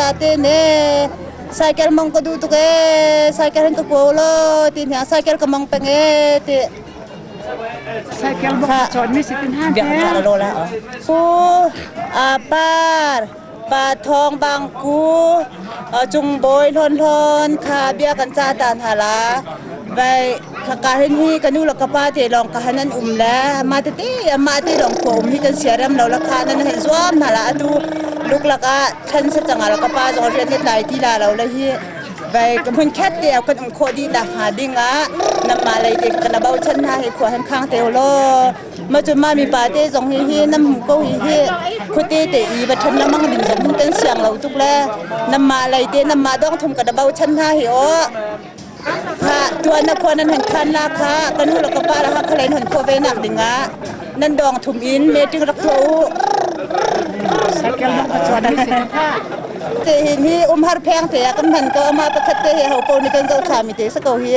Zate ne cycle mong ka du tuk e cycle hin ka ko lo ti hna cycle ka mong peng e ti cycle mong chon mi si tin ha te lo la pu a par pa thong bang ku chung boi hlon hlon kha bia kan cha tan hala vai ka hin hi ka nu la ka pa te long ka hanan um la ma te te ma te long ko um hi kan siaram lo la kha nan he zuam hala atu luk laka than sa changa la ka pa zo rian ni lai ti la lo la hi vai ka mun khat te kan um kho di la ha dinga nam ma lai te kana bau chan na he khwa han khang te lo ma chu ma mi pa te zong hi hi nam hmu ko hi hi khuate te i ba than la mang ding zong hin kan siang lo tuk le nam ma lai te nam ma dong thum ka da bau chan na hi o kha tuan na khwa nan han khan la kha kan hu la ka pa la ha khalen hon kho ve nak dinga nan dong thum in meeting rak tho u te hin hi umhar pheng te kan han ko ama pakhat te he ho po ni kan zo tha mi te sa ko hi.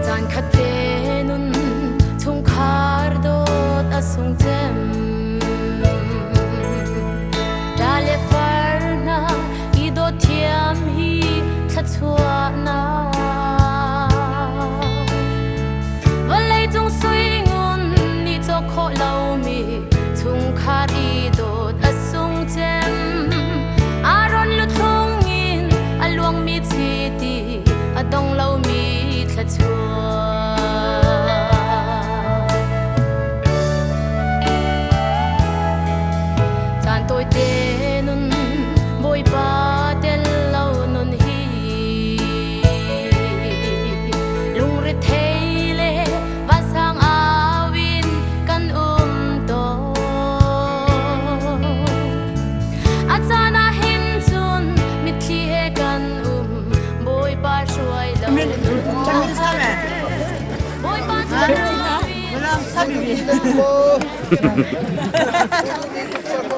Caan khatte nun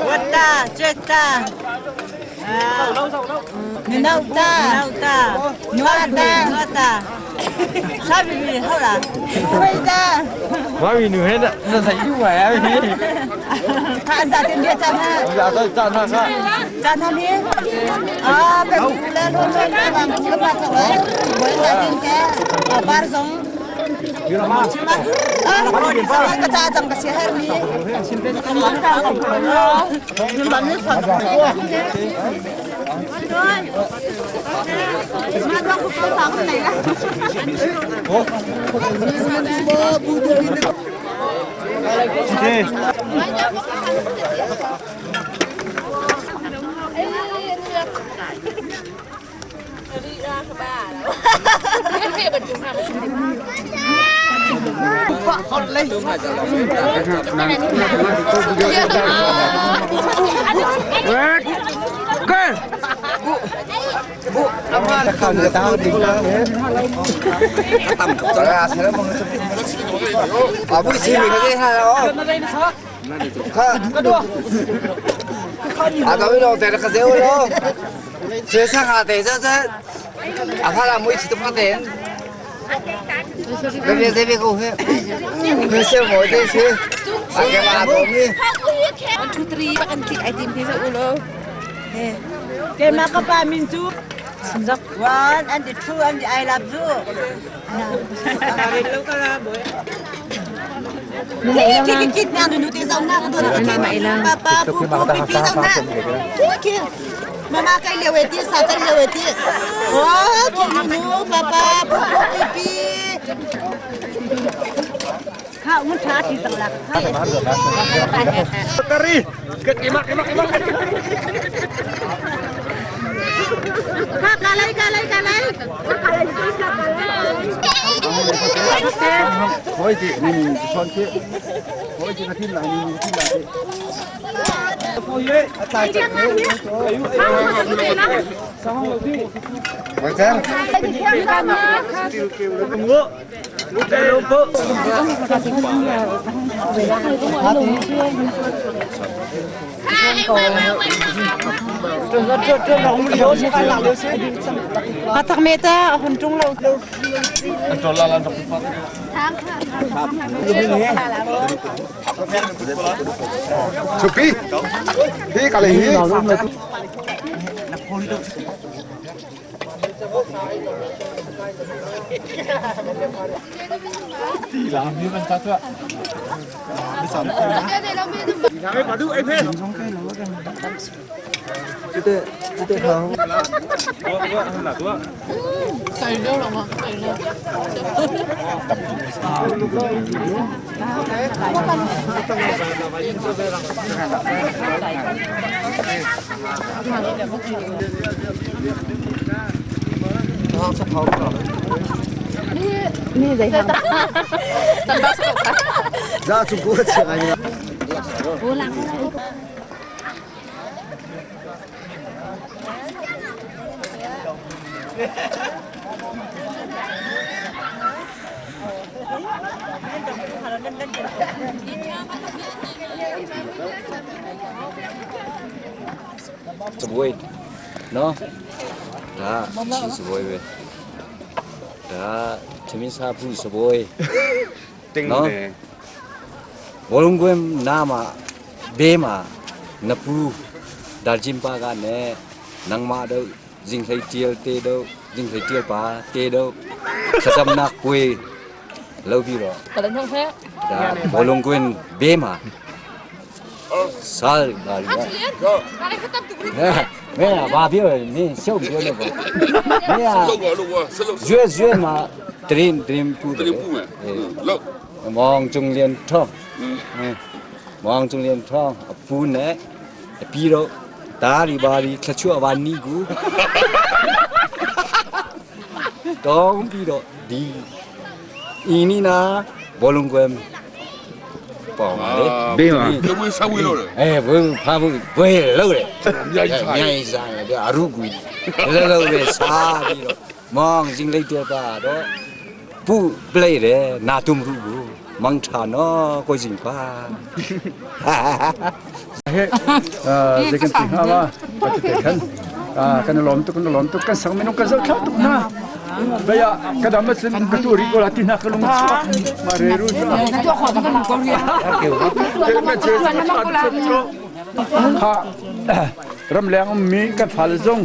Wata, Jetta, Ninauta, Nuata, Nuata, Sabi 好啦，会的。我比女人的那才一碗啊！他咋的？别站他，站他看，站他边。啊，别哭了，罗罗罗，我们把这个，我咋的？啊，巴松。啊，个咋整个小孩呢？ 对。 给妈个把民族。One and the two and the I love you. คิดคิดงานดูตีสองหน้ากันตัวป้าป้าปูปูปีปีสองหน้าคิดมามาใกล้เลียวเวทีสาวใกล้เลียวเวทีโอ้คิดหนูป้าป้าปูปูปีปีข้าวมันช้าทีสังหลักข้าวกะไรกะไรกะไร อาทักเมตาคนจุงเรา Chupi. Hi kali hi. Ra Trung Quốc chuyện này. စပွဲနော်ဒါချီစပွဲပဲဒါသမင်းစားဘူးစပွဲ တင်း နော် တယ် ဘောလုံးကွင်းနားမှာဘေးမှာနပူဒါဂျင်ပါကနဲ့နန်းမတော့ဇင်ခိတီယယ်တေတော့ဇင်ခိတီယယ်ပါတေတော့စကမနာကွေလောက်ပြီးတော့ဒါဘောလုံးကွင်းဘေးမှာဆာလာရီမင်းကဘာပြောလဲမင်းရှုပ်ပြောနေပေါ့မင်းက လောက်ပါလောက်ပါဆက်လောက် ရွရွမှာတရင်တရင်ပူ တရင်ပူမယ်လောက် မောင်ကျုံလျန်ထောင်းမောင်ကျုံလျန်ထောင်းအပူနဲ့အပြီးတော့ဒါရီဘာရီခချွအဘာနီကူတောင်းပြီးတော့ဒီအင်းနီနာဘောလုံးကွဲပေါ့ပါလေ ဘေးမှာ တဝင်းဆောက်ဝင်းလို့လေ အဲဘယ်ဖာဘူးဘယ်လို့လေ အများကြီးစား မြိုင်စားတယ်အရုကူလောလောပဲစားပြီးတော့မောင်စင်လိုက်တဲ့ပါတော့ပူပလိုက်တယ်နာတုံရုဘူး Mangṭha naw kawi zing pa. He zei kan ti hnga ma ka ti khan kan lawm tuk kan lawm tuk kan sang minung kan zoh thla tuk hna baya ka dam acun ka tu ri ko la ti hna ka lung chuak ma re ru kha ramleng ummi kan fale zong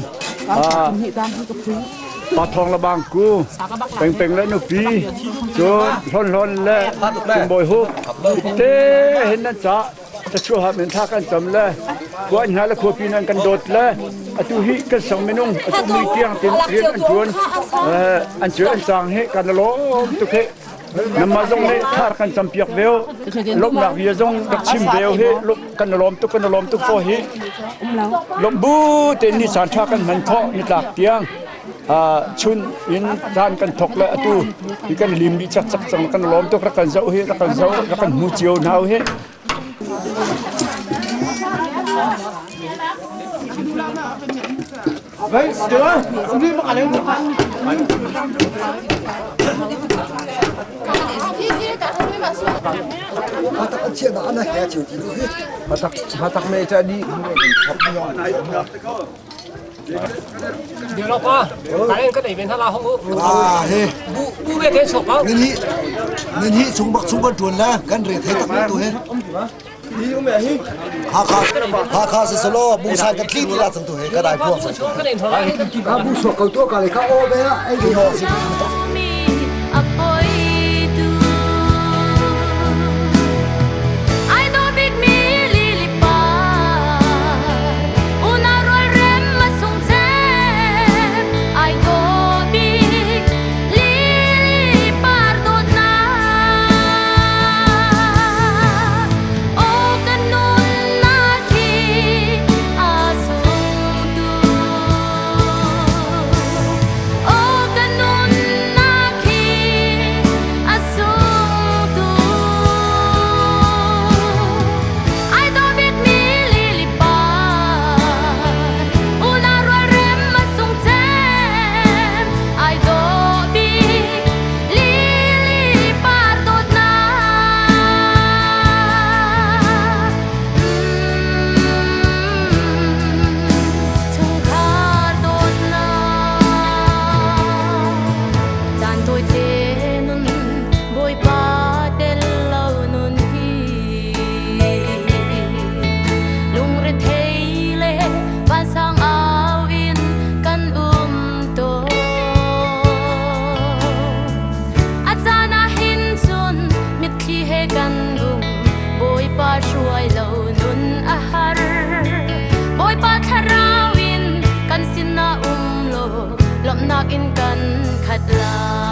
pa thong la bang ku peng peng le nupi cun hlon hlon le cungbawi huk te hin nan ca Cachuah men tha kan cam le khua hna le khuapi nan kan dawt le atu hi kan sang minung atu mi tiang tin rian an tuan an cuai an cang hi kan lawm tuk hi namah zong nih thar kan cam piak veo lomnak bia zong rak chim veo hi kan lawm tuk kan lawm tuk fo hi lom bu te ni caan tha kan hman khawh ni tlak tiang chun in caan kan thok le atu hi kan lim dih chak chak cang kan lawm tuk rak kan zoh hi rak kan zoh rak kan hmu cio hna hi. Nan hi chung bak chung kan ṭuan le kan re thei tak tu he. Hakha Hakha si selo bungsan kan tli ti la cang tu he ka dai phuang. Ka bu suak ko tu ka le ka o be ai di ho si. Bawipa thlarau in kan sin ah um law lawmhnak in kan khat lai.